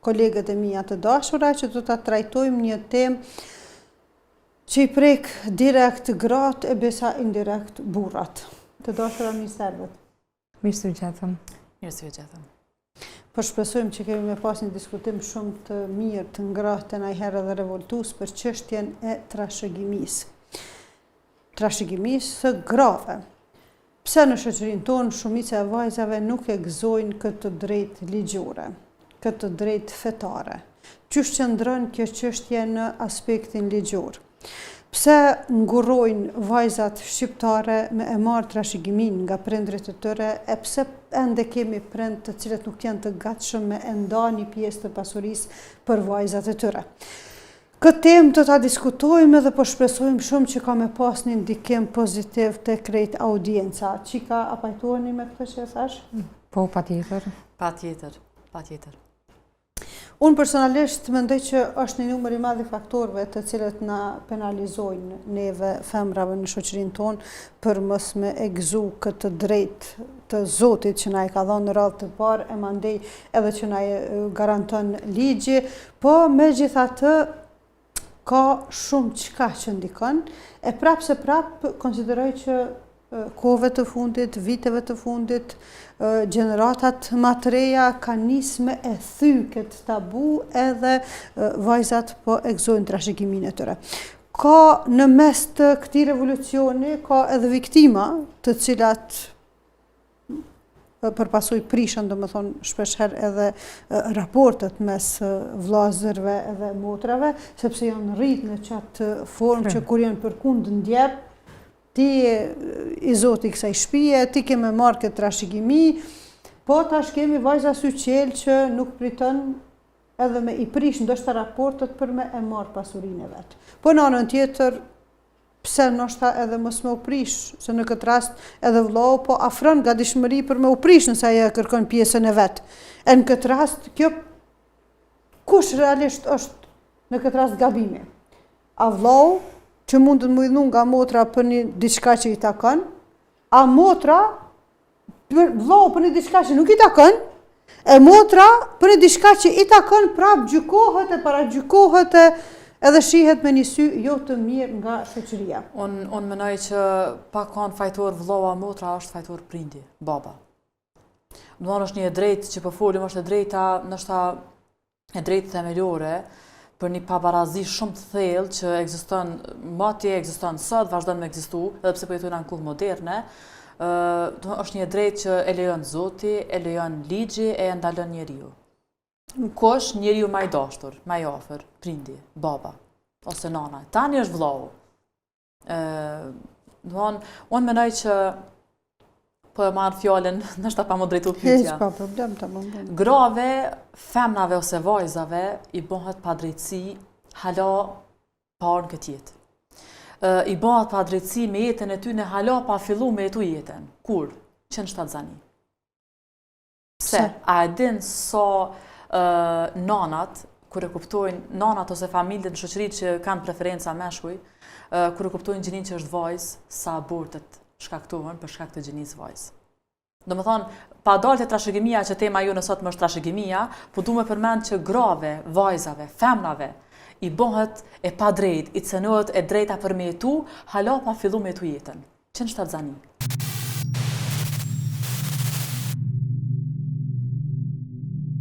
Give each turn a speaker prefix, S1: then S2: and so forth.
S1: kolegët e mia të dashura që do ta trajtojmë një temë që i prek direkt gratë e besa indirekt burrat. Të dashura mirë se erdhët.
S2: Mirë se ju gjetëm.
S3: Mirë se ju gjetëm.
S1: Po shpresojmë që kemi me pas një diskutim shumë të mirë, të ngrohtë e najherë edhe revoltues për çështjen e trashëgimisë. Trashëgimisë së grave. Pse në shoqërinë tonë shumica e vajzave nuk e gëzojnë këtë të drejtë ligjore, këtë të drejtë fetare? Qysh qëndron kjo çështje në aspektin ligjor? Pse ngurrojnë vajzat shqiptare me e marrë trashëgiminë nga prindërit e tyre e pse ende kemi prind të cilët nuk janë të gatshëm me e nda një pjesë të pasurisë për vajzat e tyre? Këtë temë do ta diskutojmë edhe po shpresojmë shumë që ka me pas një ndikim pozitiv te krejt audienca. Çika, a pajtoheni me këtë që e
S2: thash? Po, patjetër.
S3: Patjetër, patjetër.
S1: Unë personalisht mendoj që është një numër i madh i faktorëve të cilët na penalizojnë neve femrave në shoqërinë tonë për mos me e gëzu këtë të drejtë të Zotit që na e ka dhënë në radhë të parë e mandej edhe që na e garanton ligji, po megjithatë ka shumë çka që ndikon, e prapë se prapë konsideroj që kohëve të fundit, viteve të fundit, gjeneratat ma të reja kanë nisë me e thy këtë tabu edhe vajzat po e gëzojnë trashëgiminë e tyre. Ka në mes të këtij revolucioni, ka edhe viktima të cilat për pasojë prishen, domethonë, shpeshherë edhe raportet mes vllazërve edhe motrave, sepse janë rritë në qatë formë që kur janë përkundë në djep, ti je i zoti i kësaj shpije, ti ke me marrë këtë trashëgimi, po tash kemi vajza syçelë që nuk priton edhe me i prish ndoshta raportet për me e marrë pasurinë e vet. Po në anën tjetër, pse ndoshta edhe mos me u prish, se në këtë rast edhe vllau po afron gatishmëri për me u prish nëse ajo e kërkon pjesën e vet. E në këtë rast, kjo kush realisht është në këtë rast gabimi? A vllau që mundet m'u idhnu nga motra për një diçka që i takon, a motra për vllau për një diçka që nuk i takon, e motra për një diçka që i takon, prap gjykohet e paragjykohet e edhe shihet me një sy jo të mirë nga
S3: shoqëria. Unë un menoj që pa kanë fajtor vllau a motra është fajtor prindi, baba. Domethonë është një e drejtë që po folim, është e drejta, ndoshta e drejtë themelore për një pabarazi shumë të thellë që ekziston moti, ekziston sot, vazhdon me ekzistu, edhe pse po jetojna në kohë moderne, ë është një e drejtë që e lejon Zoti, e lejon ligji, e ndalon njeriu. Kush njeriu ma i dashtur, ma i afër, prindi, baba ose nana. Tani është vllau. Domethonë, unë menoj që po e marr fjalën, ndoshta pa m'u drejtu
S1: pyetja. Hiç pa problem të
S3: më bënë. Grave, femnave ose vajzave i bëhet padrejtësi hala pa ardhë në këtë jetë. I bëhet padrejtësi me jetën e tyne hala pa fillu me jetu jetën. Kur? Që në shtatzani. Pse? A e din sa nanat, kur e kuptojnë, nanat ose familjet në shoqëri që kanë preferenca meshkuj, kur e kuptojnë gjininë që është vajzë, sa abortet shkaktohen për shkak të gjinisë vajzë. Domethonë, pa dalë te trashëgimia që tema jonë e sotme është trashëgimia, po du me përmend që grave, vajzave, femnave, i bëhet e padrejtë, i cenohet e drejta për me jetu, hala pa fillu me jetu jetën. Që në shtatzani.